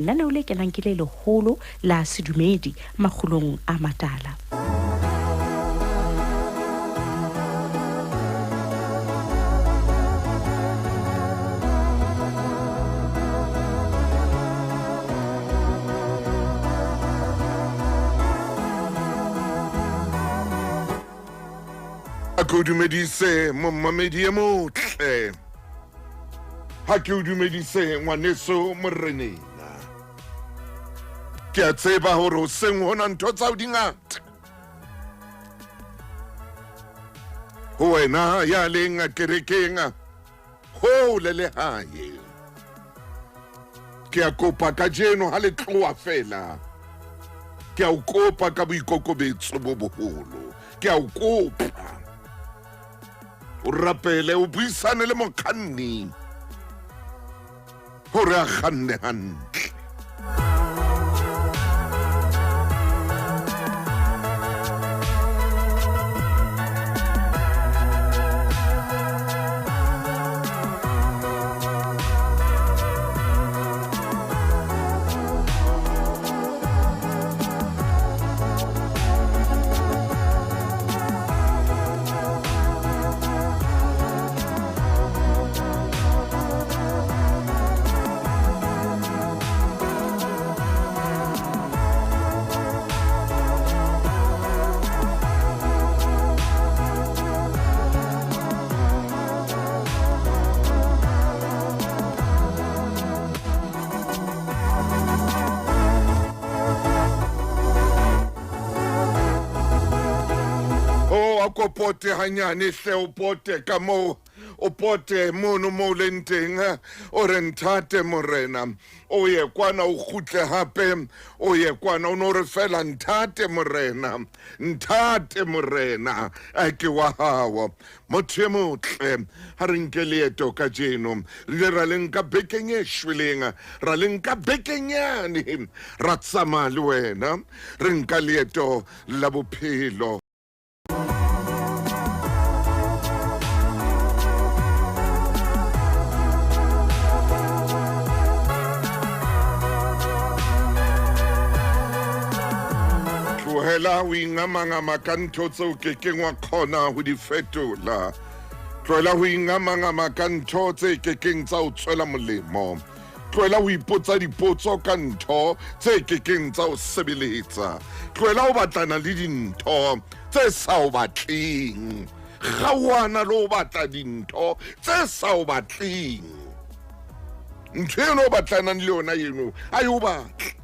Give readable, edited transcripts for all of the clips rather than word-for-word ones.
Lenaneo le kenang ke le leholo la sedumedi makgulong a matala. A ke o dumedise momamedi e motle. Ha ke o dumedise ngwaneso morenena. Ke a tseba hore hoseng hona ntho tsa o di ngata. Ho wena ya leng kerekeng hole le hae. Ke a kopa kajeno ha le tloha fela. Ke a o kopa ka boikokobetso bo boholo. Ke a o kopa. O rapele o buisane le mokganni hore a kganne hantle. O a ko pote hanyane hle, o pote ka moo, o pote mono mo o leng teng, o re nthate morena, o ye kwana o kgutle hape, o ye kwana o no re fela nthate morena, nthate morena, a ke wa hao. Motho e motle, ha re nke leeto kajeno. Re ile ra le nka bekeng e shweleng, ra le nka bekeng yane, ra tsamaya le wena, re nka leeto la bophelo. Tlohela ho ingamangama ka ntho tseo ke keng wa kgona ho di fetola. Tlohela ho ingamangama ka ntho tse ke keng tsa o tswela molemo. Tlohela ho ipotsa dipotso ka ntho tse ke keng tsa o sebeletsa. Tlohela ho batlana le dintho tse sa o batleng. Kgaohana le ho batla dintho tse sa o batleng. Ntho eno o batlanang le yona eno a e o batle.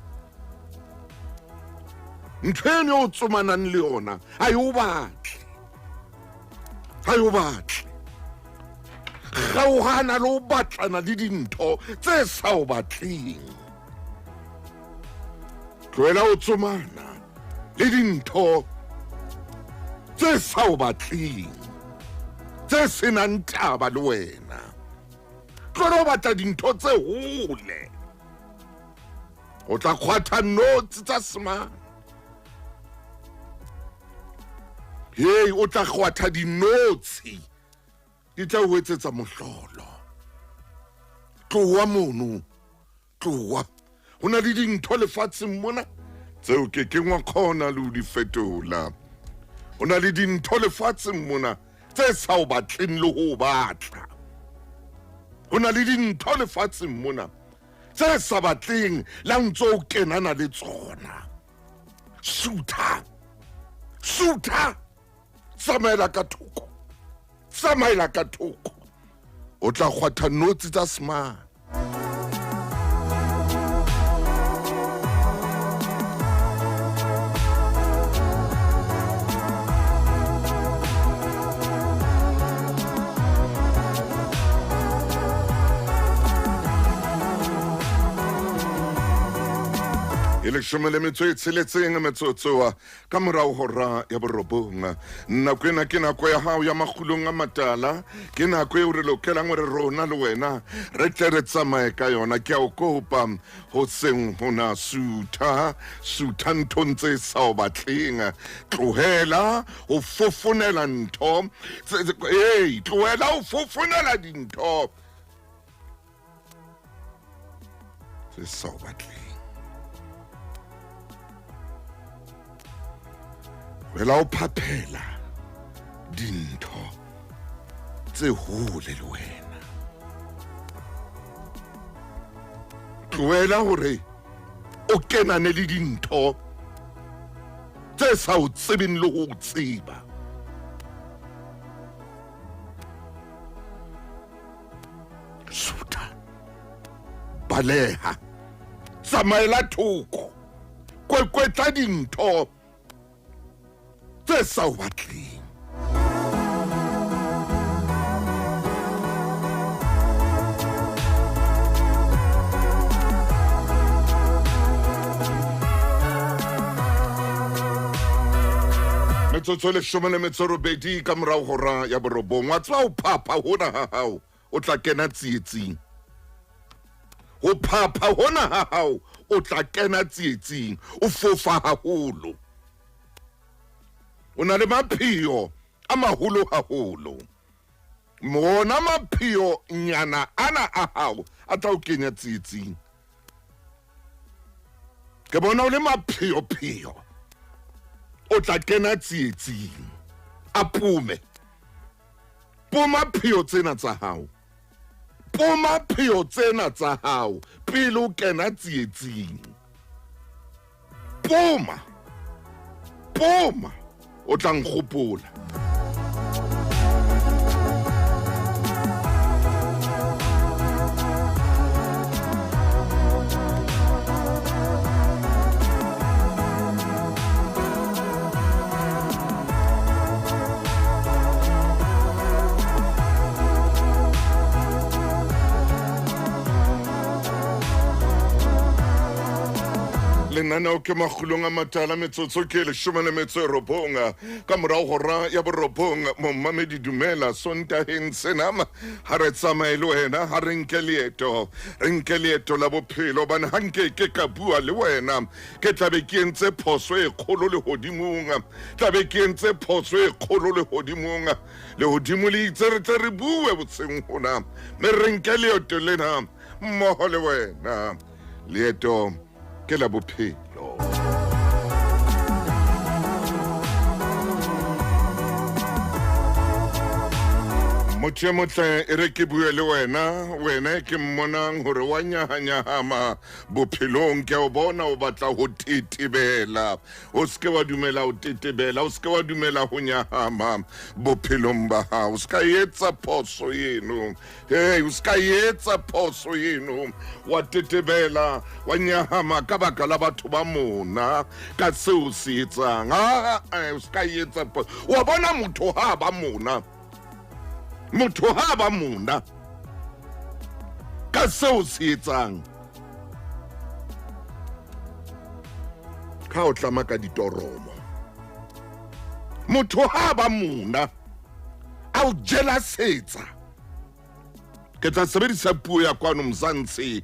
Ntho eno o tsomanang le yona a e o batle. A e o batle. Kgaohana le ho batlana le dintho tse sa o batleng. Tlohela ho tsomana le dintho tse sa o batleng, tse senang taba le wena. Tlohela ho batla dintho tse hole. O tla kgwatha notsi tsa semane. Hei, o tla kgwatha dinotshi di tla o etsetsa mohlolo. Tloha mono, tloha. Ho na le dintho lefatsheng mona tseo ke keng wa kgona le ho di fetola. Ho na le dintho lefatsheng mona tse sa o batleng le ho o batla. Ho na le dintho lefatsheng mona tse sa batleng la ntse o kenana le tsona. Sutha, sutha, tsamaela ka thoko, tsamaela ka thoko, o tla kgwatha notsi tsa semane. E leshome le metso e tsheletseng metsotsoa ka morao hora ya borobong. Nako ena ke nako ya hao ya makgulong a matala, ke nako eo re lokelang hore rona le wena re tle re tsamaye ka yona. Ke a o kopa hoseng hona, sutha sutha nthong tse sa o batleng, tlohela ho fofonela ntho, ei, tlohela ho fofonela dintho tse sa o batleng. Tlohela ho phaphela dintho tse hole le wena. Tlohela hore o kenane le dintho tse sa o tsebeng le ho o tseba. Sutha, baleha, tsamaela thoko, kwekwetla dintho tse sa o batleng. Metsotso e leshome le metso robedi ka morao hora ya borobong. Wa tseba ho phapha hona ha hao o tla kena tsietsing. Ho phapha hona ha hao o tla kena tsietsing. O fofa haholo. O na le mapheo a maholo haholo. Mona mapheo nyana ana a hao a tla o kenya tsietsing. Ke bona o le mapheo-pheo. O tla kena tsietsing. A pome. Poma pheo tsena tsa hao. Poma pheo tsena tsa hao pele o kena tsietsing. Poma. Poma. O tla nkgopola. Lenaneo ke Makgulong a Matala, metsotso ke leshome le metso e robong ka morago hora ya borobong. Momamedi, dumela Sontaheng sena. Ha re tsamaye le wena, ha re nke leeto, re nke leeto la bophelo, hobane ha nke ke ka bua le wena ke tlabe ke entse phoso e kgolo lehodimong, tlabe ke entse phoso e kgolo lehodimong. Lehodimo le itse re tle re bue botsheng hona, mme re nke leeto lena mmoho le wena. Leeto ke la bophelo. Motho e motle, e re ke bue le wena, wena e ke mmonang hore wa nyahanyahama bophelong. Ke a o bona o batla ho tetebela. O se ke wa dumela ho tetebela, o se ke wa dumela ho nyahama bophelong ba hao. O se ka etsa phoso eno. Hey, o se ka etsa phoso eno wa tetebela, wa nyahama ka baka la batho ba mona ka seo se etsang. Ah, o se ka etsa phoso. Wa bona motho ha ba mona, motho ha ba mona ka seo se etsang, ka o tlama ka ditoromo. Motho ha ba mona a o jelasetsa. Ke tla sebedisa puo ya kwano Mzansi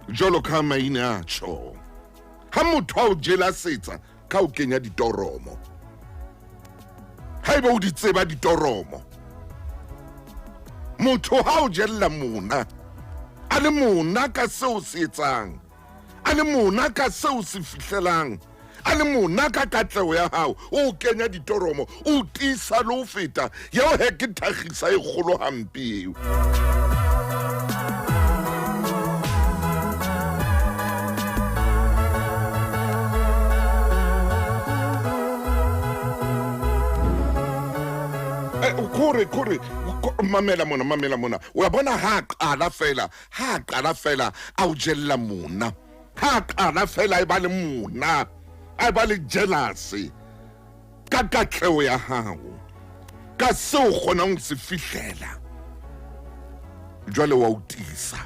jwalo ka maina a tjho. Ha motho a o jelasetsa ka o kenya ditoromo, haeba o di tseba ditoromo, motho ha o jella mona, a le mona ka seo se etsang, a le mona ka seo se fihlelang, a le mona ka katleho ya hao, o kenya ditoromo, o tiisa le ho feta. Yeo he ke thakgisa e kgolo hampe eo. Kore, kore, mamela mona, mamela mona. O a bona ha a qala fela, ha a qala fela a o jella mona. Ha a qala fela e ba le mona, a ba le jealousy ka katleho ya hao, ka seo o kgonang ho se fihlela. Jwale wa o tiisa.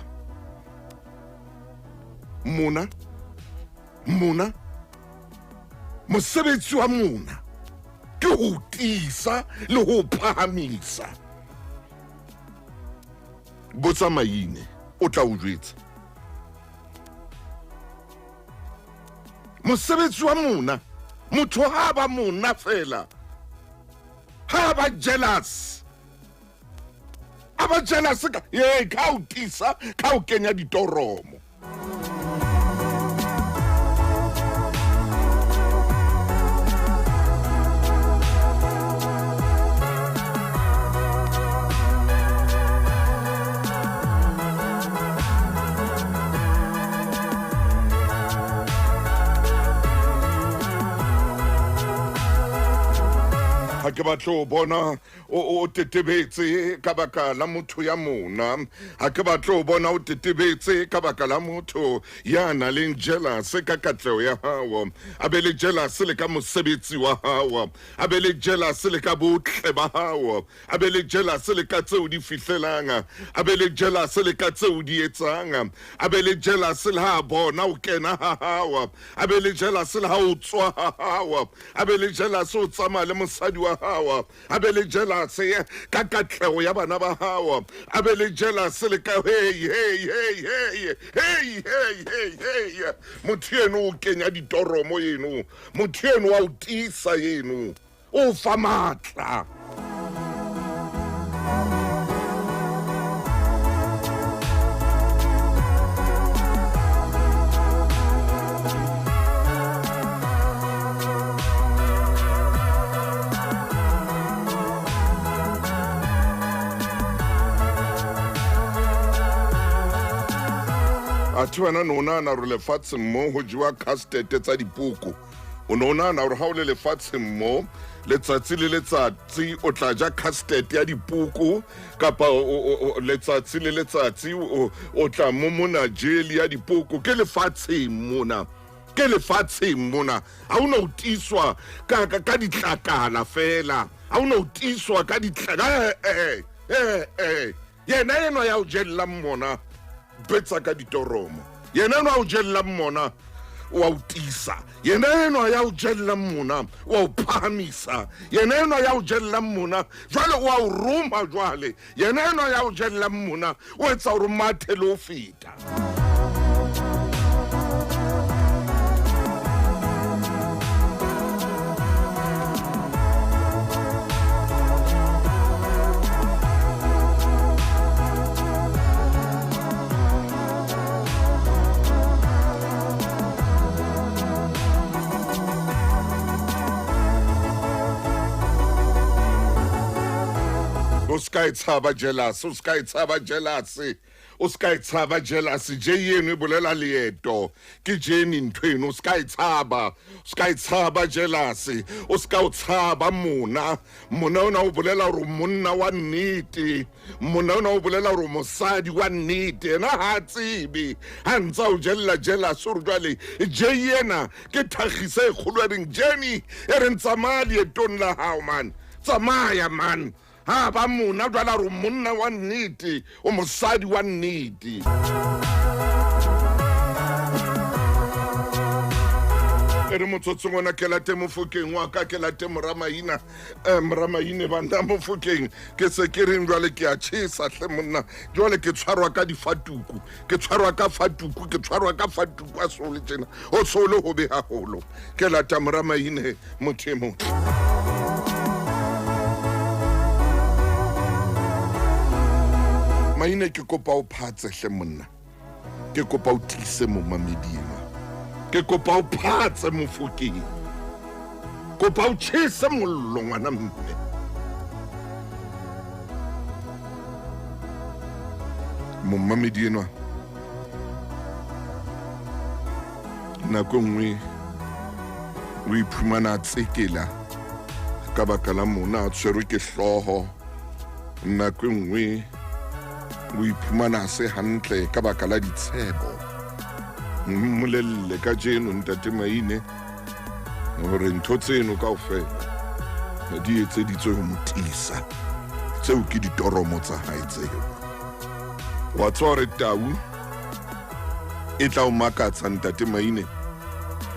Mona, mona, mosebetsi wa mona ke ho tiisa le ho phahamisa. Botsa Maine, o tla o jwetsa. Mosebetsi wa mona, motho ha ba mona fela, ha ba jealous, a ba jealous ka ye ka o tisa, ka o kenya ditoromo. Ha ke batle ho bona o tetebetse ka baka la motho ya mona. Ha ke batle ho bona o tetebetse ka baka la motho ya nang le jealous ka katleho ya hao. A be le jealous le ka mosebetsi wa hao. A be le jealous le ka botle ba hao. A be le jealous le ka tseo di fihlelang. A be le jealous le ka tseo di etsang. A be le jealous le ha bona o kena ha hao. A be le jealous le ha o tswa ha hao. A be le jealous o tsamaya le mosadi wa hao. A be le jealous ka katlego ya bana ba hao. A be le jealous le ka hey hey hey hey hey hey hey hey. Motho eno o kenya ditoromo eno. Motho eno wa o tiisa eno. O fa matla. Athe wena ne o nahana hore lefatsheng mo ho jewa custard tsa dipoko? O ne o nahana hore ha o le lefatsheng mo letsatsi le letsatsi o tla ja custard ya dipoko, kapa letsatsi le letsatsi o tla momona jelly ya dipoko? Ke lefatsheng mona, ke lefatsheng mona. Ha o no tiiswa ka ditlakala fela. Ha o no tiiswa ka ditlakala. Yena enwa ya o jellang mona betsa ka ditoromo. Yena enwa o jellang mona wa o tiisa. Yena enwa ya o jellang mona wa o phahamisa. Yena enwa ya o jellang mona jwale wa o roma jwale. Yena enwa ya o jellang mona o etsa hore mathe le ho feta. O ska e tshaba jealous, o ska e tshaba jealous, o ska e tshaba jealous. Je eno e bolela leeto, ke jeni ntho eno. O ska e tshaba, o ska e tshaba jealous, o ska o tshaba mona. Mona ona o bolela hore monna wa nnete, mona ona o bolela hore mosadi wa nnete. Yena ha tsebe ha ntsa o jella jealous hore jwale je ena ke thakgisa e kgolo ya reng Jenny e reng tsamaya leetong la hao man, tsamaya man. Ha ba mona jwale a re monna wa nnete, o mosadi wa nnete. E re motsotsong ona ke late Mofokeng wa ka, ke late Moramaina. Moramaine banna Mofokeng, ke se ke reng jwale ke a tjhesa hle monna. Jwale ke tshwarwa ka difatuku, ke tshwarwa ka fatuku, ke tshwarwa ka fatuku a sole tjena. O sole hobe haholo. Ke lata Moramaine motho e motle. Maine ke kopa o phatse hle monna. Ke kopa o tiise momamedi enwa. Ke kopa o phatse Mofokeng. Kopa o tjhese mollo ngwana mme. Momamedi enwa nako e nngwe o iphumana a tsekela ka baka la mona a tshwerwe ke hlooho. Nako e nngwe o iphumana a se hantle ka baka la ditshebo. Mmolelle kajeno ntate Maine hore ntho tseno kaofela di etseditswe ho mo tiisa. Tseo ke ditoromo tsa hae tseo. Wa tseba hore tau e tla o makatsa ntate Maine.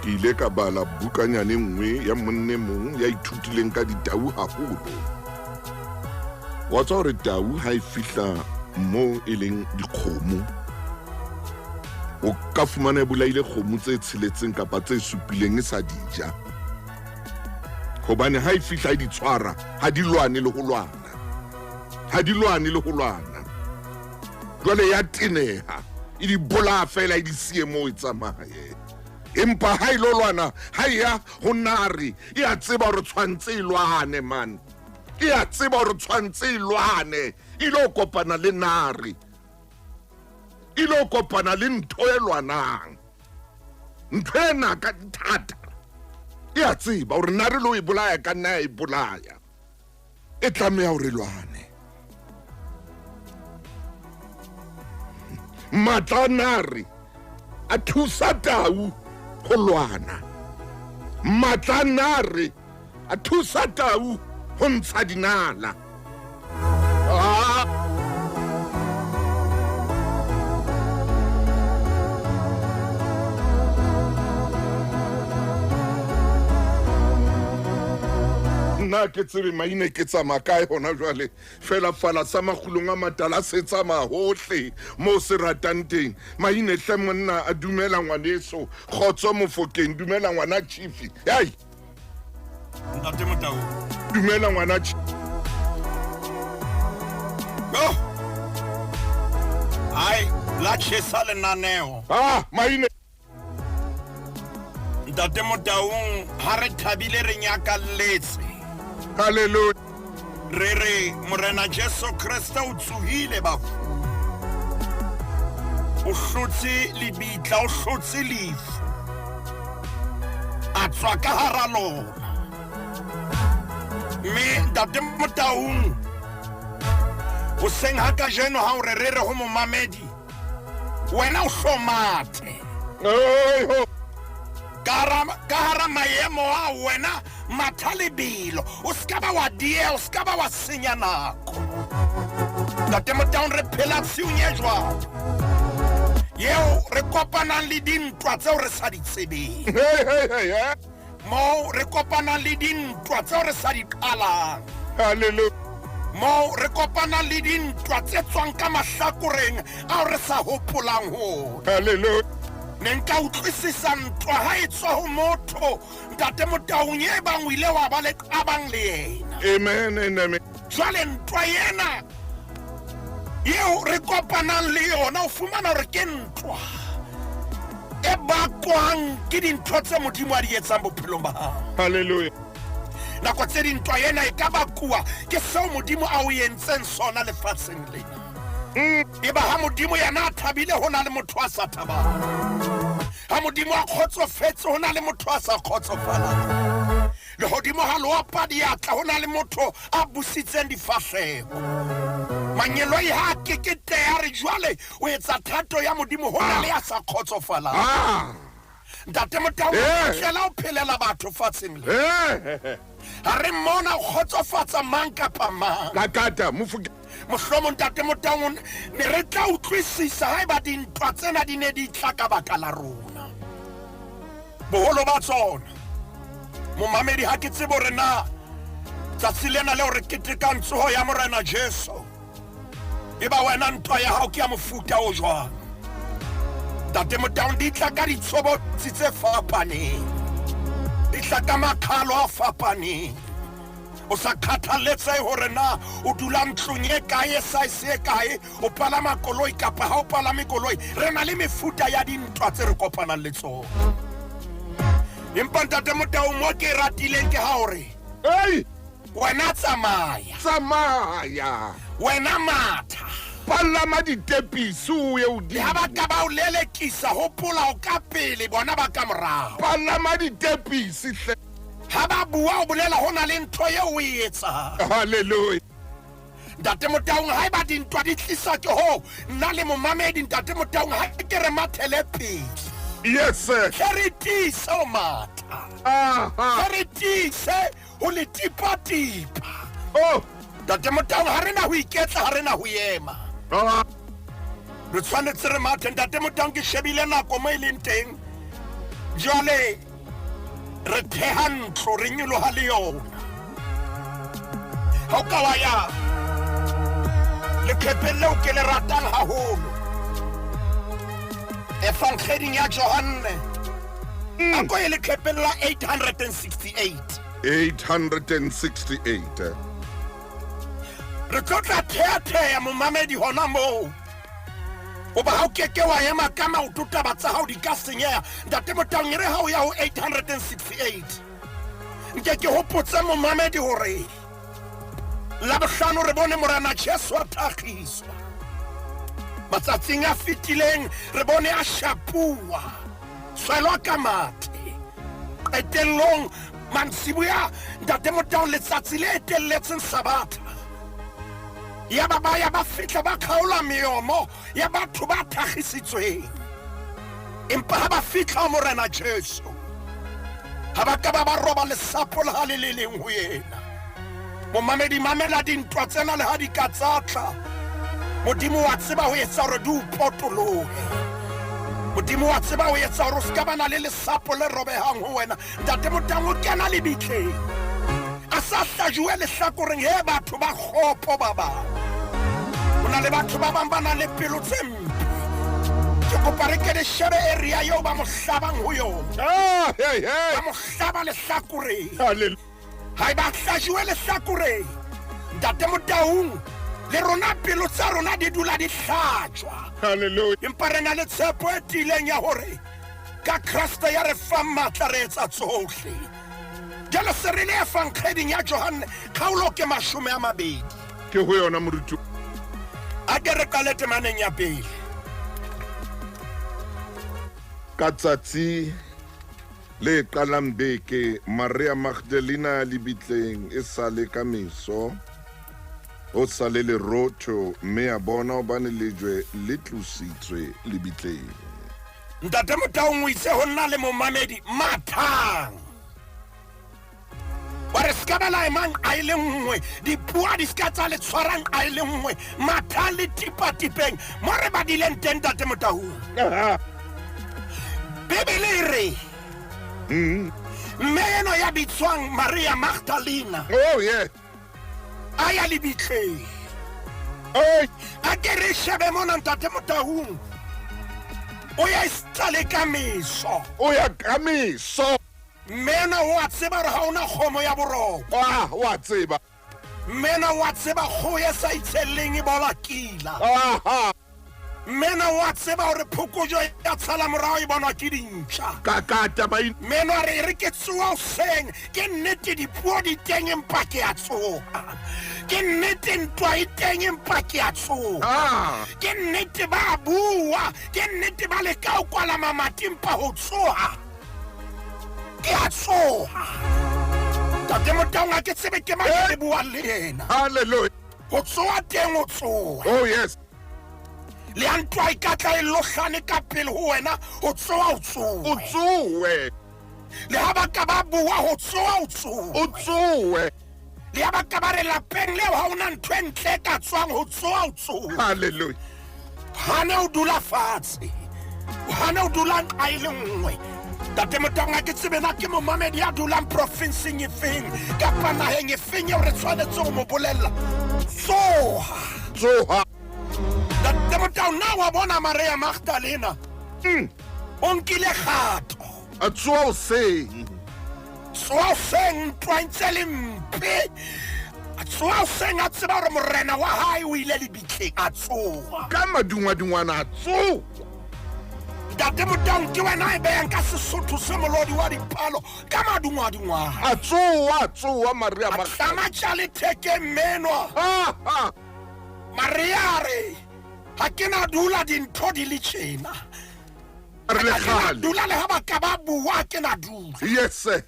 Ke ile ka bala bukanyane nngwe ya monne mong ya ithutileng ka ditau haholo. Wa tseba hore tau ha e fihla mo e leng dikgomo, o ka fumana e bolaile kgomo tse tsheletseng kapa tse supileng e sa di ja. Hobane ha e fihla e di tshwara, ha di lwane le ho lwana. Ha di lwane le ho lwana. Jwale ya teneha, e di bolaya fela e di siye moo e tsamaye. Empa ha e lo lwana, ha e ya ho nare, e a tseba hore tshwantse e lwane man. E a tseba hore tshwantse e lwane, e lo kopana le nare. E lo kopana le ntho e lwanang. Ntho ena ka thata. E a tseba hore nare lo e bolaya ka nna ya e bolaya. E tlameha hore lwane. Matla a nare a thusa tau ho lwana. Matla a nare a thusa tau ho ntsha dinala. Ah! Nna ke tsebe maine ke tsamaya kae hona jwale, fela fala sa makgulong a matala se tsamaya hohle moo se ratang teng. Maine hle monna a dumela ngwaneso, kgotso Mofokeng, dumela ngwana Chief. Hei! Ntate Motau. Dumela ngwana Chief. Oh! Ai, la tjhesa lenaneo. Ah, maine. Ntate Motaung, ha re thabile re nyakalletse. Hallelujah. Re re Morena Jesu Kreste o tsohile bafung. O hlotse lebitla, o hlotse lefu. A tswa ka hara lona. Mme Ntate Motaung, hoseng ha kajeno ha o re re re ho momamedi, wena o hlomathe. Hey, ho. Ka hara maemo a wena matha lebelo, o ska ba wa dieha, o ska ba wa senya nako. Ntate Motaung, re phela tshiung e jwalo eo re kopanang le dintwa tseo re sa di tsebeng. Hey, hey, hey, hey. Moo re kopanang le dintwa tseo re sa di qalang. Hallelujah. Moo re kopanang le dintwa tse tswang ka mahlakoreng ao re sa hopolang ho ona. Hallelujah. Ne nka utlwisisa ntwa ha e tswa ho motho, Ntate Motaung, e bang o ile wa ba le qabang le yena. Amen and amen. Jwale ntwa ena eo re kopanang le yona, o fumana hore ke ntwa e bakwang ke dintho tse Modimo a di etsang bophelong ba hao. Hallelujah. Nako tse ding ntwa ena e ka bakuwa ke seo Modimo a o entseng sona lefatsheng lena. Eba ha Modimo yena a thabile, ho na le motho a sa thabang. Ha Modimo a kgotsofetse, ho na le motho a sa kgotsofalang. Lehodimo ha le opa diatla, ho na le motho a busitseng difahleho. Mangeloi ha a keketeha, re jwale o etsa thato ya Modimo, ho na le ya sa kgotsofalang. Ah. Ntate Motaung, Eh. tlela o phelela batho fatsheng le. Eh. Ha re mmona o kgotsofatsa mang kapa mang. Kakata, Mofokeng. Mohlomong Ntate Motaung, ne re tla utlwisisa haeba dintwa tsena di ne di tla ka baka la rona. Boholo ba tsona, momamedi, ha ke tsebe hore na tsatsi lena leo re ketekang tsoho ya Morena Jesu, eba wena ntwa ya hao ke ya mofuta o jwang. Ntate Motaung, di tla ka ditshobotsi tse fapaneng, di tla ka makgalo a fapaneng. O sa kgathaletsehe hore na o dula ntlong e kae, e size e kae, o palama koloi kapa ha o palame koloi. Re na le mefuta ya dintwa tse re kopanang le tsona. Empa Ntate Motaung, mo ke e ratileng ke ha hore Hey! wena tsamaya. Tsamaya. Wena matha. Palama ditepisi o ye hodimo. Le ha ba ka ba o lelekisa, hopola o ka pele, bona ba ka morao. Palama ditepisi hle. Ha ba bua o bolela ho na le ntho eo o e etsang. Hallelujah. Ntate Motaung, haeba dintwa di tlisa ke ho nna le momamedi, Ntate Motaung, ha ke re mathele pele. Yes, sir. Hle re tiise ho matha. Aha. Hle re tiise ho le tipa-tipa. Oh. Ntate Motaung, ha re na ho iketla, ha re na ho ema. Ah. Re tshwanetse re mathe. Ntate Motaung, ke shebile nako mo e leng teng. Jwale re theha ntlo, re nyoloha le yona. Ha o ka wa ya leqepheng leo ke le ratang haholo, Evangeding ya Johanne, a ko ye leqepheng la 868. 868. Re tlo tla theathea momamedi hona moo. Hoba ha o keke wa ema ka maoto, taba tsa hao di ka senyeha. Ntate Motaung, e re ha o ya ho 868, nke ke hopotse momamedi hore Labohlano re bone Morena Jesu a thakgiswa. Matsatsing a fetileng re bone a shapuwa, swelwa ka mathe. Qetellong Mantsiboya Ntate Motao letsatsi le etelletseng Sabatha. Yaba ba ya ba fihla ba kgaola meomo ya batho ba thakgisitsweng. Empa ha ba fihla ho Morena Jesu, ha ba ka ba ba roba lesapo le ha le le leng ho yena. Momamedi, mamela dintwa tsena le ha di ka tsa tla. Modimo wa tseba ho etsa hore di o potolohe. Modimo wa tseba ho etsa hore o se ka ba na le lesapo le robehang ho wena. Ntate Motang o kena lebitleng a sa hlajuwe lehlakoreng he batho ba kgopo ba bang. Ho na le batho ba bang ba nang le pelo tse mpe. Ke kopa re ke re shebe area eo ba mo hlabang ho yona. Ah, hey, hey. Ba mo hlaba lehlakoreng. Hallelujah. Ha e ba hlajuwe lehlakoreng. Ntate Motaung, le rona pelo tsa rona di dula di hlajwa. Hallelujah. Empa re na le tshepo e tiileng ya hore ka Kreste ya re fang matla re etsa tsohle. Jwale se re le efankgeding ya Johanne kgaolo ke 20. Ke ho yona moruti. A ke re qale temaneng ya pele. Ka tsatsi le qalang beke, Maria Magdalena lebitleng e sale ka meso, ho sa le lerotho, mme a bona hobane lejwe le tlositswe lebitleng. Ntate Motaung o itse ho nna le momamedi, mathang. Wa re se ka ba la emang a e le nngwe, dipuo di se ka tsa le tshwarang a e le nngwe, mathang le tipatipeng mo re badileng teng Ntate Motaung. Bibele e re mme eno ya bitswang Maria Magdalena Oh yeah. a ya lebitleng. Hey. A ke re shebe mona Ntate Motaung. O ya e sale ka meso. O ya ka meso. Mme ena o a tseba hore ha ona kgomo ya boroko. Ah, o a tseba. Mme ena o a tseba kgoho e sa itshelleng e bola kila. Aha. Mme ena o a tseba hore phokojo ya tshala morao e bonwa ke dintja. Ka ka taba e. Mme ena a re e re ke tsoha hoseng, ke nnete dipuo di teng empa ke a tsoha. Ke nnete ntwa e teng empa ke a tsoha. Ah. Ke nnete ba bua, ke nnete ba leka ho kwala mamati empa ho tsoha. Ke a tsoha. Ntate Motaung a ke tsebe ke mang ke buang le yena. Hallelujah. Ho tsoha teng o tsoha. Oh yes. Le a ntwa e ka tla e lohlane ka pele ho wena, ho tsoha o tsohe. O tsohe. Le ha ba ka ba bua, ho tsoha o tsohe. O tsohe. Le ha ba ka ba re lapeng leo ha ona ntho e ntle e ka tswang, ho tsoha o tsohe. Hallelujah. Hane o dula fatshe. Hane o dula nqa e le nngwe. Ntate Motaung a ke tsebe na ke momamedi ya dulang profinseng e feng kapa naheng e feng eo re tshwanetse ho mo bolella. Tsoha. Tsoha. Ntate Motaung, na wa bona Maria Magdalena? O nkile kgato. A tsoha hoseng. Tsoha hoseng, ntwa e ntse le mpe. A tsoha hoseng a tseba hore morena wa hae o ile lebitleng, a tsoha. Ka madungwadungwana a tsoha. Ntate Motaung, ke wena e behang ka Sesotho se molodi wa dipalo ka madungwadungwana. A tsoha, a tsoha Maria A Magdalena. tlama tjale thekeng menwa. Ha, ha. Maria a re, ha ke na dula dintho di le tjena. Re le Ha ke na kgale. dula le ha ba ka ba bua, ha ke na dula. Yes, sir.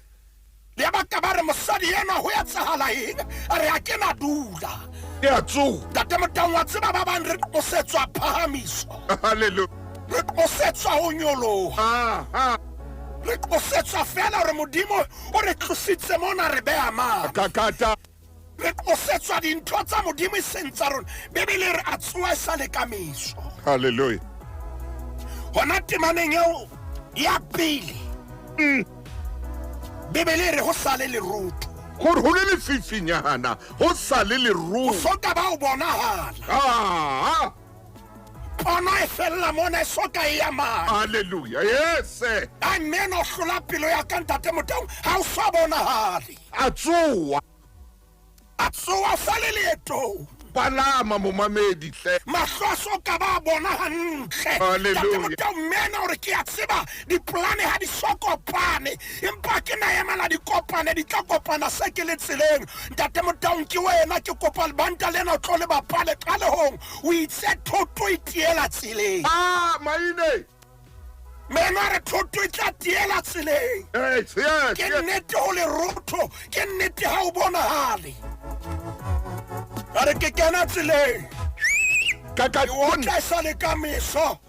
Le ha ba ka ba re mosadi enwa ho etsahala eng, a re ha ke na dula. Ke a tsoha. Ntate Motaung, wa tseba ba bang re qosetswa phahamiso. Hallelujah. Re qosetswa ho nyoloha. Aha. Re qosetswa fela hore Modimo o re tlositse mona re beha mane. Kakata. Re qosetswa dintho tsa Modimo e seng tsa rona. Bibele e re a tsoha e sa le ka meso. Hallelujah. Hona temaneng eo ya pele. Bibele e re ho sale lerotho. Hore ho le lefifinyana, ho sale lerotho. Ho soka ba o bonahala. Ah. Pono e fella mona e soka e ya mane. Hallelujah. Yes, sir. Amen, o hlola pelo ya ka Ntate Motaung, ha o sa bonahale. A tsoha. A tsoha, o sa le leetong. Palama momamedi hle. Mahlo a soka ba bona hantle. Hallelujah. Ntate Motaung, mena hore ke a tseba diplane ha di so kopane, empa ke na emela di kopane, di tla kopana se ke le tseleng. Ntate Motaung, ke wena ke kopa lebanta lena o tlo le bapale qalehong. O itse thoto e tiela tseleng. Ah, maine. Meno a re thoto e tla tiela tseleng. Yes, yes, Ke yes. nnete ho lerotho, ke nnete ha o bonahale. A re ke kena tseleng. Ka ka Ke otla e sa le ka meso.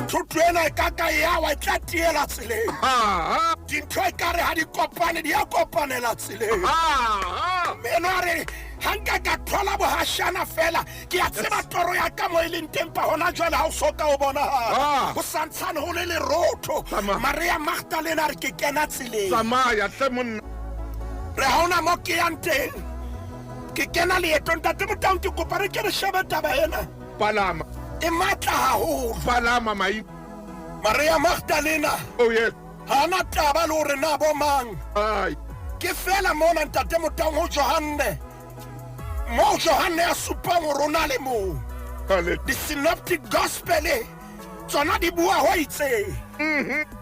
Thoto ena e ka ka ya wa e tla tiela tseleng. Ha ha Dintho e kare ha di kopane, di a kopanela tseleng. ha ha. Meno a re ha nka ka thola bohashana fela, ke a tseba toro ya ka mo e leng teng, pa hona jwale ha o so ka o bonahala. Ah. Ho santshane ho le lerotho. Tsamaya. Maria Magdalena a re ke kena tseleng. Tsamaya hle monna. Re ha hona mo ke yang teng. Ke kena leetong, Ntate Motaung, ke kopa re ke re shebe taba ena. Palama. E matla haholo. Palama mai. Maria Magdalena Oh yes. ha ana taba le hore na bo mang. Ai. Ke fela mona Ntate Motaung ho Johanne. Moo Johanne a supang hore o na le mong. Hallelujah. Di-synoptic gospel tsona di bua ho itseng.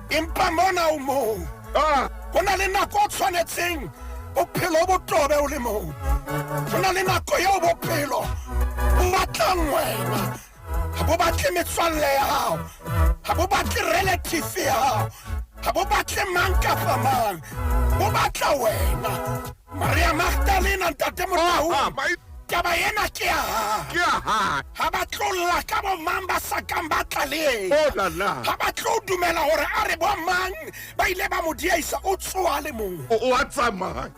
Empa mona o mong. Ah. Ho na le nako o tshwanetseng bophelo bo tobe o le mong. Ho na le nako eo bophelo bo batlang wena. Ha bo batle metswalle ya hao. Ha bo batle relative ya hao. Ha bo batle mang kapa mang. Bo batla wena. Maria Magdalena, Ntate Motaung. Ah, mai. Taba ena ke ya hao. Ke ya hae. Ha ba tlo lla ka bo mang ba sa kang ba tla le yena. Oh la la. Ha ba tlo dumela hore a re bo mang ba ile ba mo dieisa, o tsoha le mong. O a tsamaya.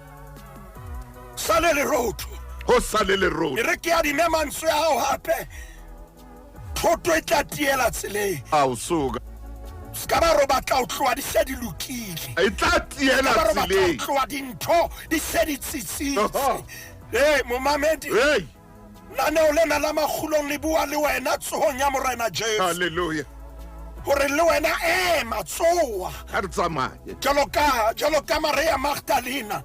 Sale lerotho. Ho sale lerotho. E re ke adime mantswe a hao hape. Thoto e tla tiela tseleng. A o suka. Se ka ba re o batla ho tloha di se di lokile. E tla tiela Se ka ba re o batla ho tseleng. tloha dintho di se di tsitsitse. Oho. Hey, momamedi. Hey. Lenaneo lena la Makgulong le bua le wena tsohong ya Morena Jesu. Hallelujah. Hore le wena ema, tsoha. Ha re tsamaye. Jwalo ka, jwalo ka Maria Magdalena.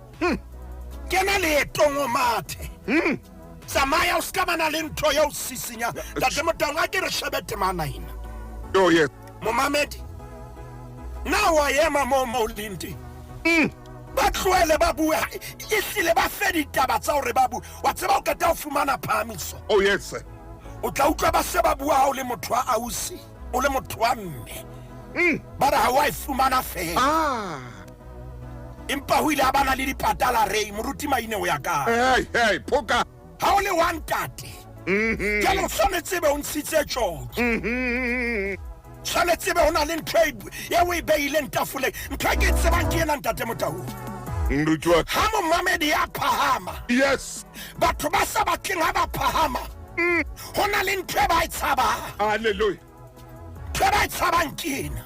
Kena leetong o mathe. Tsamaya o ska bana le ntho eo sisinya. Ntate Motaung, a ke re shebe temana ena. Oh yes. Momamedi. Na wa ema moo mo o leng teng? Ba tlohele ba bue, ehlile ba fe ditaba tsa hore ba bue. Wa tseba o qeta ho fumana phahamiso. Oh yes sir. O tla utlwa ba se ba bua ha o le motho wa ausi, o le motho wa mme. Ba re ha wa e fumana fela. Ah. Empa ho ile ha bana le dipatala rei, moruti Maine o ya kae? Hey, hey, phoka. Ha o le wa ntate. Jwale o tshwanetse be o ntshitse tjotjo. Tshwanetse be ho na le ntho e o e beileng tafoleng. Ntho e ke e tsebang ke ena, Ntate Motaung. Moruti wa Ha momamedi ya phahama. Yes. Batho ba sa batleng ha ba phahama. Ho na le ntho e ba e tshabang. Hallelujah. Ntho e ba e tshabang ke ena.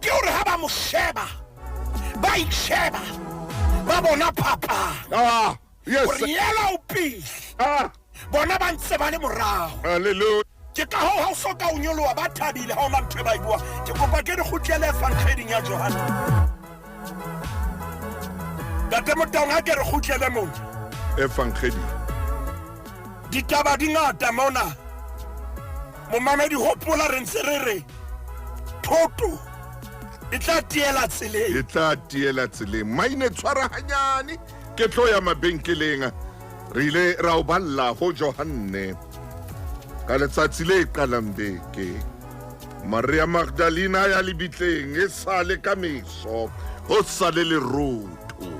Ke hore ha ba mo sheba, ba itsheba, ba bona phapang. Ah, yes. Hore yela o pele. Ah. Bona ba ntse ba le morao. Hallelujah. Ke ka hoo ha o so ka o nyoloha, ba thabile ha ona ntho e ba e buang. Ke kopa ke re kgutlele evangeling ya Johanne. Ntate Motaung, ha ke re kgutlele mona. Evangeli. Ditaba di ngata mona. Momamedi, hopola re ntse re re thoto e tla tiela tseleng. E tla tiela tseleng. Maine tshwara hanyane, ke tlo ya mabenkeleng. Re ile ra o balla ho Johanne ka letsatsi le qalang beke. Maria Magdalena ya lebitleng e sale ka meso, ho sale lerotho.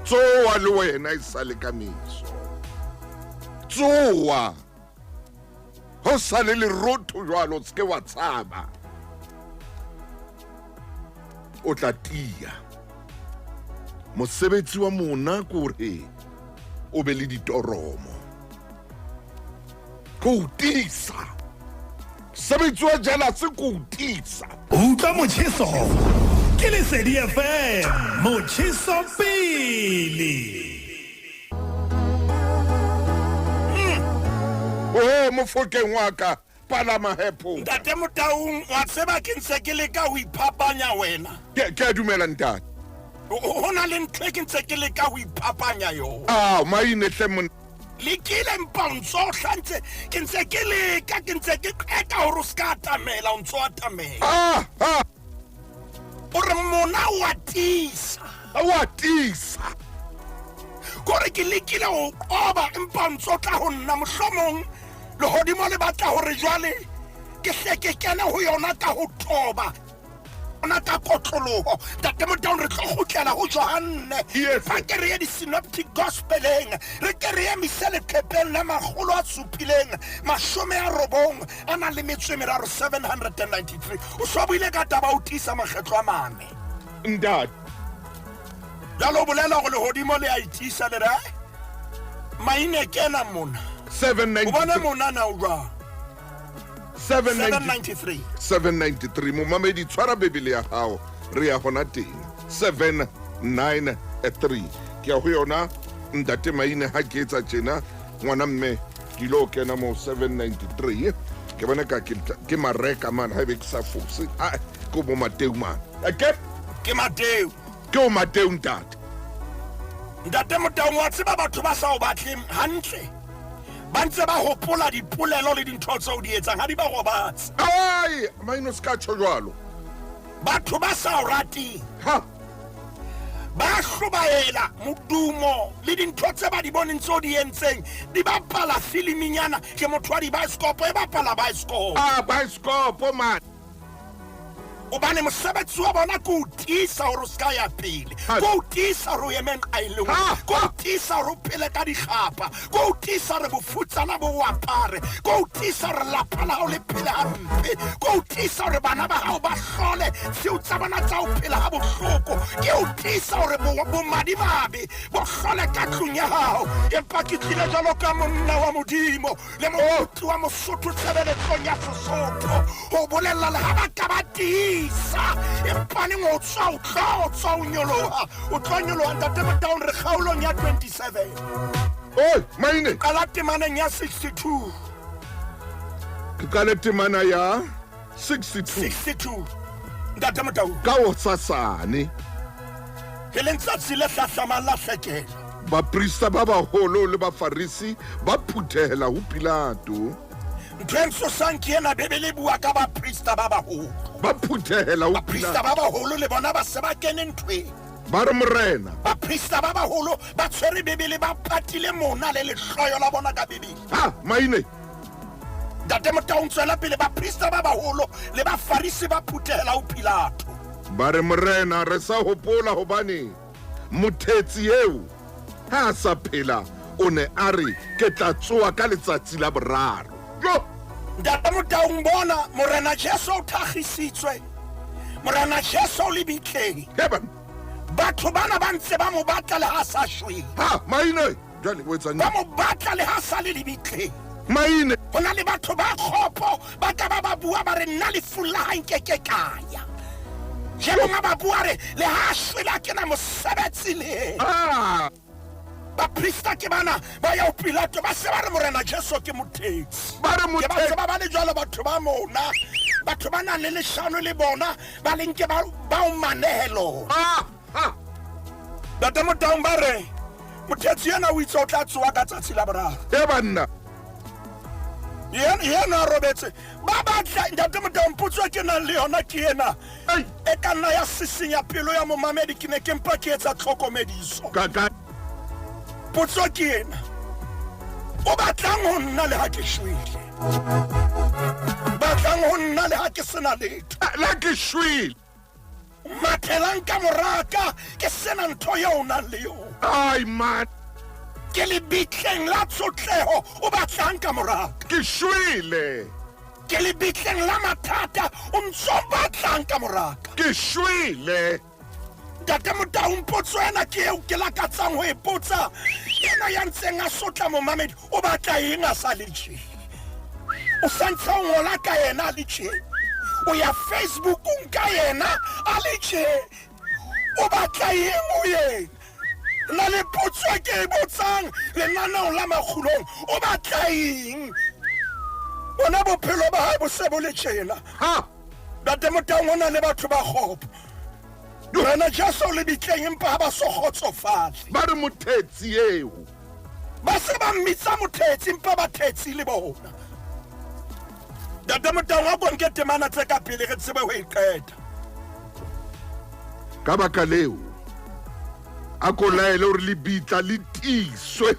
Tsoha le wena e sale ka meso. Tsoha. Ho sale lerotho jwalo, se ke wa tshaba. O tla tiya. Mosebetsi wa mona ke hore o be le ditoromo. Ke o tiisa. Mosebetsi wa jealous ke o tiisa. Utlwa motjheso ke Lesedi FM, motjheso pele. Oh, mofokeng wa ka, palama hepo. Ntate Motaung, wa tseba ke ntse ke leka ho iphapanya wena. Ke a dumela ntate. Ho na le ntho e ke ntse ke leka ho iphapanya yona. Ah, maine hle monna. Lekile mpa o ntso o hlantse, ke ntse ke leka, ke ntse ke qeta hore o ska atamela, o ntso atamela. Ah, ah. O re mona o a tiisa. O a tiisa. Kore ke lekile ho qoba, empa o ntso tla ho nna, mohlomong lehodimo le batla hore jwale Ke hle ke kene ho yona ka ho toba ona ka kotloloho. Ntate Motaung, re tlo kgutlela ho Johanne. Yes. Fa ke re ye di-synoptic gospeleng, re ke re emise leqepheng la 793, 793. O so buile ka taba o tiisa makgetlo a mane. Ntate. Jwale o bolela hore lehodimo le a itiisa le re, "Ai, maine kena mona." O bone 793. mona na o jwang? 793. 793. 793. Momamedi, tshwara Bibele ya hao, re ya hona teng. 793. Ke ya ho yona ntate Maine ha ke etsa tjena ngwana mme ke ilo kena mo 793. Ke bona ka ke Mareka mane haebe ke sa fose. Ah, ke bo Mateu mane. Ake? Ke Mateu. Ke o Mateu ntate. Ntate Motaung, wa tseba batho ba sa o batleng hantle ba ntse ba hopola dipolelo le dintho tseo di etsang ha di ba robatse. Ai, Maine o ska tjho jwalo. Batho ba sa o rateng Ha. ba hlobaela modumo le dintho tse ba di boneng tseo di entseng di bapala filiminyana. Ke motho wa dibaesekopo, e bapala baesekopo. Ah, baesekopo man. Hobane mosebetsi wa bona ke o tiisa hore o ska ya pele, Ha. ke o tiisa hore o eme nqa e le nngwe, Ha. ke o tiisa hore o phele ka dikgapa, ke o tiisa hore bofutsana bo o apare, ke o tiisa hore lapa la hao le phele hampe, ke o tiisa hore bana ba hao ba hlole tseo tsa bona tsa ho phela ha bohloko, ke o tiisa hore bomadimabe bo hlole ka tlung ya hao. Empa ke tlile jwalo ka monna wa Modimo le moruti wa Mosotho tshebeletsong ya Sesotho ho bolella le ha ba ka ba tiisa, empaneng o tswa o tlo tswa o nyoloha, o tlo nyoloha. Ntate Motaung, re kgaolong ya 27. Oi, Maine. Qala temaneng ya 62. Ke qale temana ya 62. 62. Ntate Motaung. Ka hosasane. E leng tsatsi le hlahlamang la hlekela. Baprista ba baholo le Bafarisi ba phuthehela ho Pilato. Ntho e ntshosang ke ena, Bibele e bua ka baprista ba baholo. Ba phuthehela ho Baprista Pilato. ba baholo le bona ba se ba kene nthweng. Ba re morena. Baprista ba baholo ba tshwere Bibele, ba patile mona le lehloyo la bona ka Bibele. Ha, Maine. Ntate Motaung, tswela pele. Baprista ba baholo le Bafarisi ba phuthehela ho Pilato. Ba re morena, re sa hopola hobane mothetsi eo ha a sa phela o ne a re ke tla tsoha ka letsatsi la boraro. Jo! Ntate Motaung, bona Morena Jesu o thakgisitswe. Morena Jesu o lebitleng. Heaven. Batho bana ba ntse ba mo batla le ha sa shwele. Ha, Maine. Jwale o etsang? Ba mo batla le ha sa le lebitleng. Maine. Ho na le batho ba kgopo ba tla ba ba bua ba re nna lefung la hae nkeke ka ya. Jwale monga ba bua re le ha shwele ha ke na mosebetsi le yena. Ah. Baprista ke bana ba ya ho Pilato, ba se ba re Morena Jesu ke mothetsi. Ba re Ke ba mothetsi. tseba ba le jwalo batho ba mona, batho ba nang le leshano le bona, ba le nke ba o manehelo. Ah, ah. Ntate Motaung, ba re mothetsi ena o itse o tla tsoha ka tsatsi la boraro. E banna. Yena a robetse. Ba batla Ntate Motaung, potso e ke nang le yona ke ena. Ei. E ka nna ya sisinya pelo ya momamedi, ke ne ke mpa ke etsa tlhokomediso. Ka ka. Potso ke ena. O batlang ho nna le ha ke shwele? Batlang ho nna le ha ke sena letho? La ke shwele. Mathelang ka moraka, ke sena ntho eo o nang le yona. Ai man. Ke lebitleng la tshotleho, o batlang ka moraka? Ke shwele. Ke lebitleng la mathata, o ntso batlang ka moraka? Ke shwele. Ntate Motaung, potso ena ke eo ke lakatsang ho e potsa. Ena ya ntseng a sotla momamedi, o batla eng a sa le tje? O sa ntse o ngola ka yena a le tje? O ya Facebookong ka yena a le tje? O batla eng ho yena? Na le potso e ke e botsang lenaneo la Makgulong, o batla eng? Bona bophelo ba hae bo se bo le tjena. Ha! Ntate Motaung, ho na le batho ba kgopo. Morena Jesu o lebitleng, empa ha ba so kgotsofale. Ba re mothetsi eo. Ba se ba mmitsa mothetsi, empa ba thetsi le bona. Ntate Motaung, a ko nke temana tse ka pele re tsebe ho e qeta. Ka baka leo, a ko laele hore lebitla le tiiswe.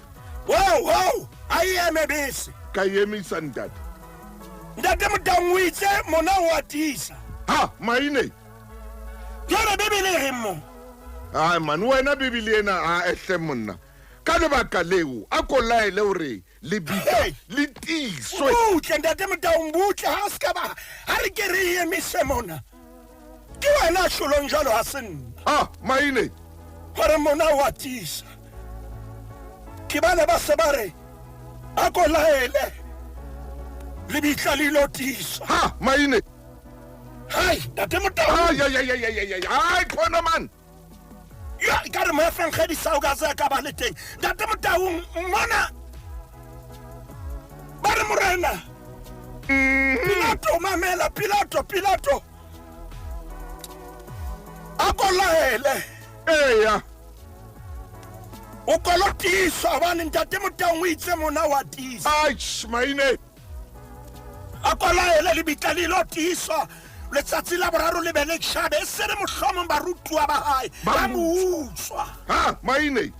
Wow, wow, a e eme bese. Ka emisa ntate. Ntate Motaung o itse mona o a tiisa. Ha, maine. Jwale Bibele e reng mo? Ai man, wena Bibele ena a ehle monna. Ka lebaka leo, a ko laele hore lebitla le tiiswe. Butle ntate Motaung, butle ha se ka ba ha re ke re emise mona. Ke wena a hlolong jwalo ha se nna. Ah, maine. Hore mona o a tiisa. Ke bana ba se ba re a ko laele lebitla le ilo tiiswa. Ha, maine. Hai, ntate Motaung. Ai, ai, ai, ai, ai, ai, ai, khona man. Ya, e ka re moefangedi sa o ka se ka ba le teng. Ntate Motaung, mona ba re morena. Pilato, mamela, Pilato, Pilato. A ko laele. Eya. O kolotiswa hobane ntate Motaung o itse mona wa tiisa. Ai, maine. A ko laele lebitla le ilo tiiswa. Letsatsi la boraro le be le tjhabe, e se re mohlomong barutuwa ba hae ba mo utswa. Ha, maine.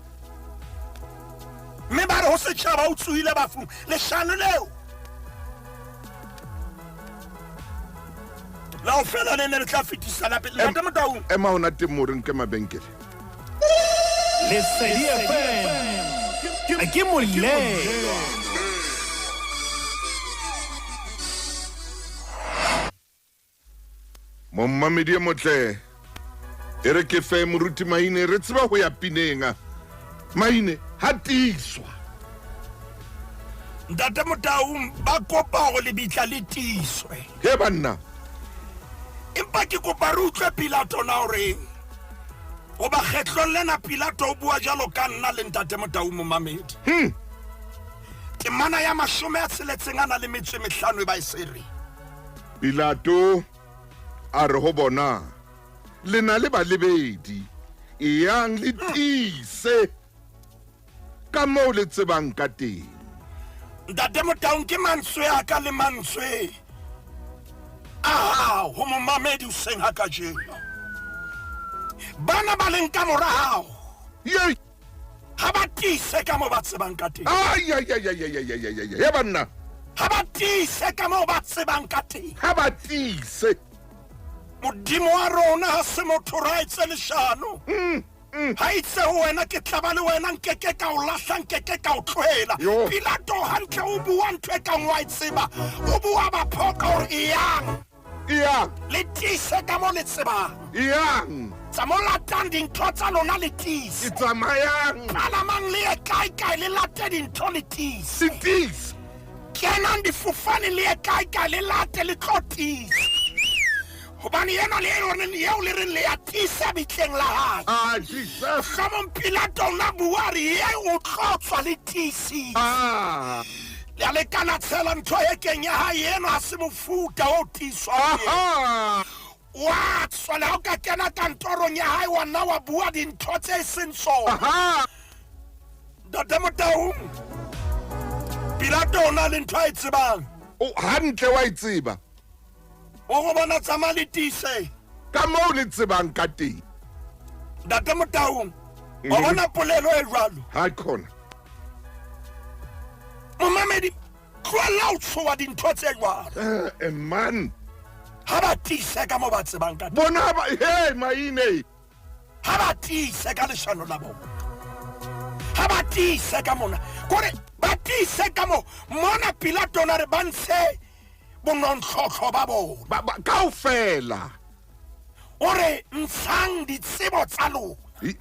Mme ba re ho setjhaba o tsohile bafung. Leshano leo la ho fela le ne le tla fetisa la pele. Ntate Motaung. Ema hona teng moo re nke mabenkele. Lesedi FM ke molelwa. Mommamedi e motle, e re ke fe moruti Maine re tseba ho ya pineng. Maine ha tiiswa. Ntate Motaung ba kopa hore lebitla le tiiswe. He banna. Empa ke kopa re utlwe Pilato na o reng. Hoba kgetlong lena Pilato o bua jwalo ka nna le ntate Motaung momamedi. Temana ya 65 e ba e se re. Pilato a re ho bona, le na le balebedi, eyang le tiise ka moo le tsebang ka teng. Ntate Motaung ke mantswe a ka le mantswe a hao ho momamedi hoseng ha kajeno. Bana ba leng ka mora hao. Yei. Ha ba tiise ka moo ba tsebang ka teng. Ai, ai, ai, ai, ai, ai, ai, ai, ai, banna. Ha ba tiise ka moo ba tsebang ka teng. Ha ba tiise. Modimo wa rona ha se motho ra etse leshano. Ha itse ho wena ke tla ba le wena, nkeke ka o lahla, nkeke ka o tlohela. Pilato hantle o bua ntho e kang wa e tseba. O bua ba phoka hore eyang. Eyang. Le tiise ka mo le tsebang. Eyang. Tsa mo latang dintho tsa lona le tiise. Tsamayang. Palamang le ye kae kae le late dintho le tiise. Le tiise. Kenang difofane le ye kae kae le late le tlo tiisa. Hobane yena le yona eo le reng le ya tiisa bitleng la hae. Ah, Jesus. Mohlomong Pilato o na bua re ye o tlo tswa le tiisitse. Ah. Le a le kana tshela ntho e keng ya hae eno ha se mofuta o tiiswang. Aha. Wa tswa le ha o ka kena kantorong ya hae wa nna wa bua dintho tse seng tsona. Aha. Ntate Motaung, Pilato o na le ntho a e tsebang. O hantle wa e tseba. O go bona tsamaya le tiise. Ka moo le tsebang ka teng. Ntate Motaung, o bona polelo e jwalo. Ha khona. Momamedi, tlohella ho tshoha dintho tse jwalo. Man. Ha ba tiise ka moo ba tsebang ka teng. Bona ba, hey, maine. Ha ba tiise ka leshano la bona. Ha ba tiise ka mona. Kore ba tiise ka mo mona Pilato na re ba ntshe bonontlhotlho ba bona. Ba kaofela. O re ntshang ditsebo tsa lona.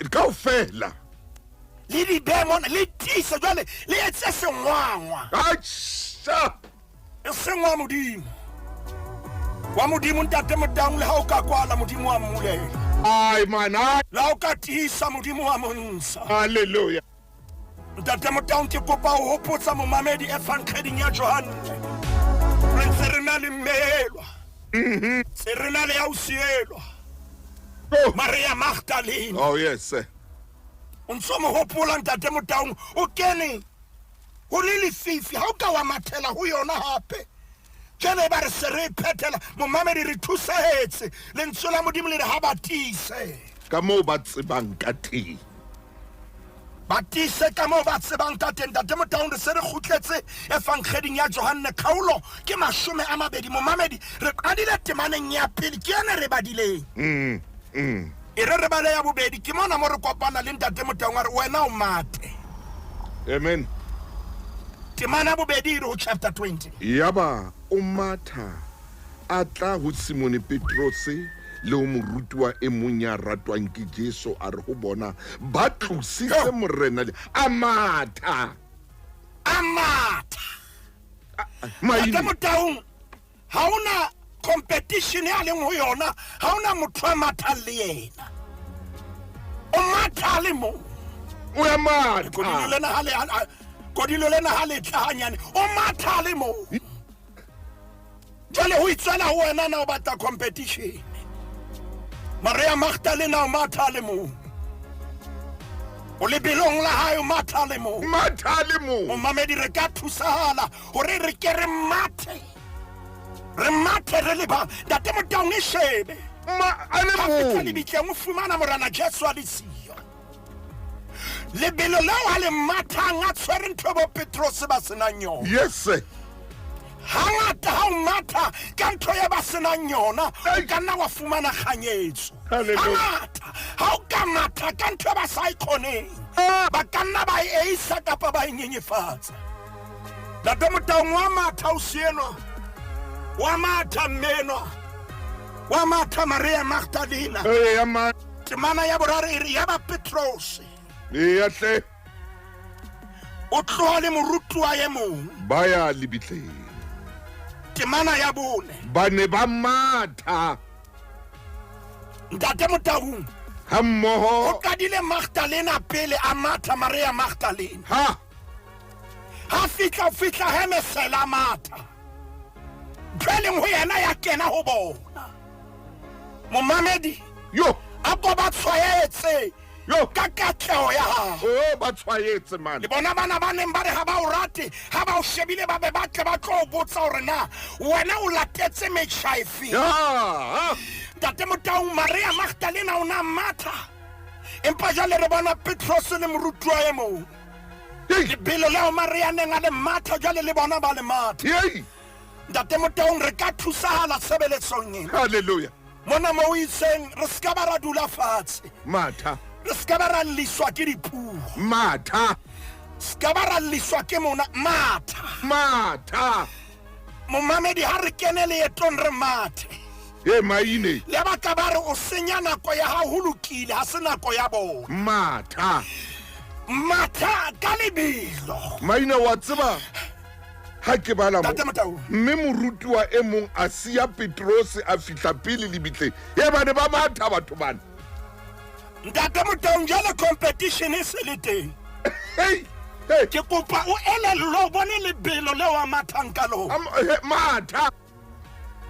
Kaofela. Le di behe mona, le tiise jwale, le etse sengwangwa. Acha. E seng wa Modimo. Wa Modimo ntate Motaung le ha o ka kwala Modimo wa mmulela. Ai man, ai. Le ha o ka tiisa Modimo wa montsha. Hallelujah. Ntate Motaung ke kopa ho hopotsa momamedi evangeleng ya Johanne. Re ntse re na le mmelwa. Se re na le ya osielwa. Oh. Maria Magdalene. Oh yes. Sir. O ntso mo hopola ntate Motaung o kene ho le lefifi ha o ka wa mathela ho yona hape. Jwale ba re se re phethela momamedi re thusahetse lentswe la Modimo le re ha ba tiise. Ka moo ba tsebang ka teng. Ba tiise ka moo ba tsebang ka teng. Ntate Motaung, re se re kgutletse Efankgeding ya Johanne, kgaolo ke 20. Momamedi, re qadile temaneng ya pele, ke ene re badileng. E re re bale ya bobedi, ke mona mo re kopana le Ntate Motaung a re, wena o mate. Amen. Temana ya bobedi e re ho chapter 20. Yaba o matha a tla ho Simone Petrose le ho morutuwa e mong ya ratwang ke Jesu, a re ho bona, ba tlositse Morena. A matha. A matha. Ntate Motaung, ha hona competition ya leng ho yona, ha hona motho a mathang le yena. O matha le mong. O ya matha. Kodilo lena ha le tla hanyane. O matha le mong. Jwale ho itswela ho wena na o batla competition. Maria Magdalena o matha le mong. O lebelong la hae o matha le mong. Matha le mong. Momamedi, re ka thusahala hore re ke re mathe. Re mathe re le bang. Ntate Motaung e shebe. Ma a le Ha fihla mong. lebitleng o fumana Morena Jesu a le siyo. Lebelo leo a le mathang a tshwere ntho bo Petrose ba senang yona. Yes sir. Hangata ha o matha ka ntho e ba senang yona, o ka nna wa fumana kganyetso. Hangata ha o ka matha ka ntho e ba sa e kgoneng, ba ka nna ba e eisa kapa ba e nyenyefatsa. Ntate Motaung, wa matha o sienwa, wa matha mmenwa, wa matha Maria Magdalena. Temana ya boraro e re, yaba Petrose Eya hle. o tloha le morutuwa e mong. Ba ya lebitleng. Temana ya bone. Ba ne ba matha. Ntate Motaung, Ha mmoho. O qadile Magdalena pele a matha Maria Magdalena. Ha. Ha fihla, o fihla hemesela matha. Ntho e leng ho yena ya kena ho bona. Momamedi, Yo. a ko ba tshwaetse Yo. ka katleho ya hao. Oh, ba tshwaetse man. Le bona bana ba neng ba re ha ba o rate, ha ba o shebile ba be ba tle ba tlo o botsa hore na wena o latetse metjha efe. Ya. Ntate Motaung, Maria Magdalena o na matha. Empa jwale re bona Petrose le morutuwa e mong. Lebelo leo Maria neng a le matha jwale le bona ba le matha. Hey. Ntate Motaung, re ka thusahala tshebeletsong ena. Hallelujah. Mona mo o itseng re ska ba ra dula fatshe. Matha. Re ska ba ra lliswa ke dipuo. Matha. Ska ba ra lliswa ke mona. Matha. Matha. Momamedi, ha re kene leetong re mathe. E maine. Le ba ka ba re o senya nako ya hao, ho lokile, ha se nako ya bona. Matha. Matha ka lebelo. Maine wa tseba ha ke bala mo. Ntate Motaung. Mme morutuwa e mong a siya Petrose a fihla pele lebitleng. E bane ba matha batho bana. Ntate Motaung, jwale competition e se le teng. Hey, hey. Ke kopa o elellwe o bone lebelo leo a mathang ka lona. Matha.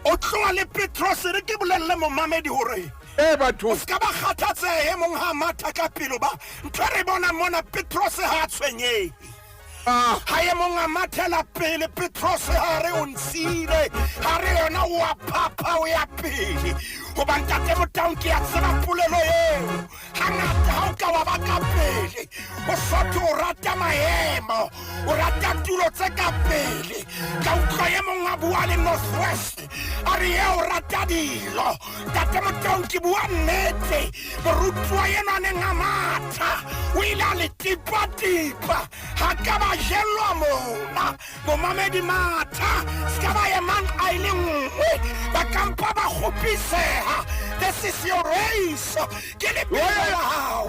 O tloha le Petrose, re ke bolelle momamedi hore E batho. o ska ba kgathatseha e mong ha matha ka pelo ba. Ntho e re bonang mona, Petrose ha a tshwenyehe. Ha e mong a mathela pele, Petrose ha re o ntshile, ha re yona o a phapha o ya pele. Hoba Ntate Motaung, ke a tseba polelo eo. Hangata ha o ka wa ba ka pele, o sotho o rata maemo, o rata tulo tse ka pele. Ka utlwa e mong a bua le North West, a re e o rata dilo. Ntate Motaung, ke bua nnete. Morutuwa enwa neng a matha, o ile a le tipa-tipa. Ha ka ba jellwa mona. Momamedi, matha, ska ba emang a ile nngwe, ba kampa ba kgopiseha. This is your race. Ke lebelo la hao.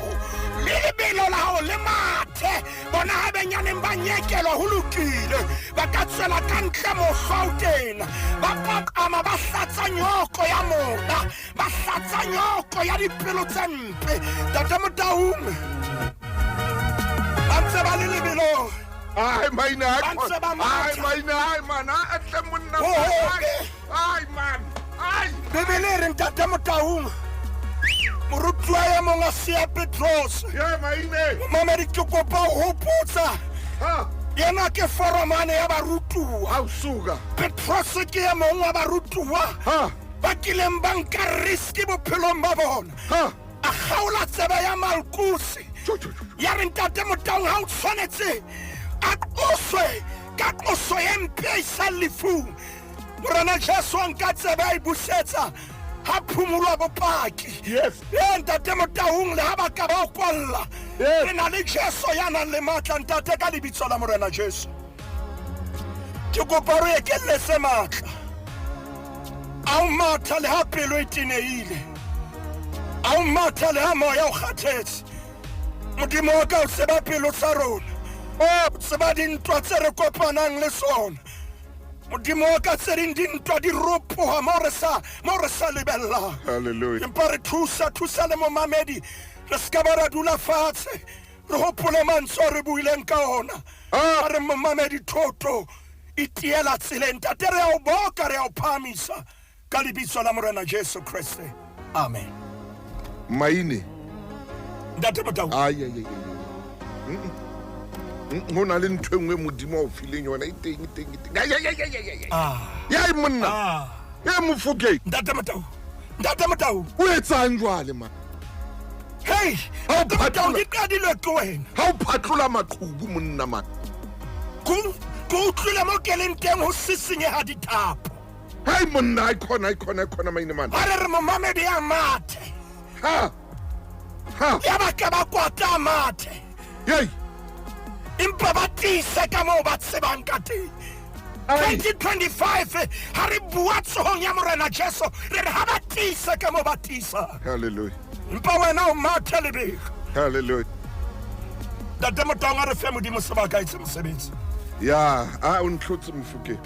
Le lebelo la hao le mathe. Bona ha benyaneng ba nyekelwa ho lokile. Ba ka tswela ka ntle mohlwa o tena. Ba paqama ba hlatsa nyoko ya mona. Ba hlatsa nyoko ya dipelo tse mpe. Ntate Motaung, ba ntse ba le lebelong. Ai maina, ai Ba ntse ba matha. ai maina, ai man, ai tle monna. Ho hobe. Ai man, ai. Bibele e re Ntate Motaung, morutuwa e mong a siya Petrose. Ye maine. Momamedi, ke kopa ho hopotsa. Ha. Yena ke foromane ya barutuwa. Ha o suka. Petrose ke e mong wa barutuwa. Ha. Ba kileng ba nka risk bophelong ba bona. Ha. A kgaola tsebe ya Malkusi. Ya re ntate Motaung ha o tshwanetse a qoswe ka qoso e mpe e isang lefung. Morena Jesu a nka tsebe a e busetsa ha phumulwa bopaki. Yes. Ee ntate Motaung le ha ba ka ba o kwalla. Yes. Re na le Jesu ya nang le matla ntate ka lebitso la Morena Jesu. Ke kopa re ekelletse matla. A o matha le ha pelo e tenehile. A o matha le ha moya o kgathetse. Modimo wa ka o tseba pelo tsa rona. O tseba dintwa tse re kopanang le tsona. Modimo wa ka tse ding dintwa di ropoha mo re sa mo re sa lebellang. Hallelujah. Empa re thusa thusa le momamedi re se ka ba ra dula fatshe re hopole mantswe a re buileng ka ona. Ah. A re momamedi thoto e tiela tseleng ntate re a o boka re a o phahamisa ka lebitso la Morena Jesu Kreste. Amen. Maine. Ntate Motau. Ai ai ai. ai. Ho na le ntho e nngwe Modimo a o fileng yona e teng e teng e teng. Ai ai ai ai ai. Ah. Yai monna. Ah. E Mofokeng. Ntate Motau. Ntate Motau. O etsang jwale man? Hey, Ha o Ntate Motau phatlola- di qadilwe ke wena. Ha o phatlola maqhubu monna man. Ke ke utlwile mo ke leng teng ho sisinyeha dithapo. Hai monna ai khona ai khona ai khona maine man. A re re momamedi a mathe. Ha. Ha. Ya ba ka ba kwata a mathe. Yei. Empa ba tiise ka moo ba tsebang ka teng. Ai. 2025 ha re bua tsohong ya Morena Jesu re re ha ba tiise ka moo ba tiisang. Hallelujah. Empa wena o mathe lebelo. Hallelujah. Ntate Motaung a re fe Modimo sebaka a etse mosebetsi. Ya, a o ntlhotse Mofokeng.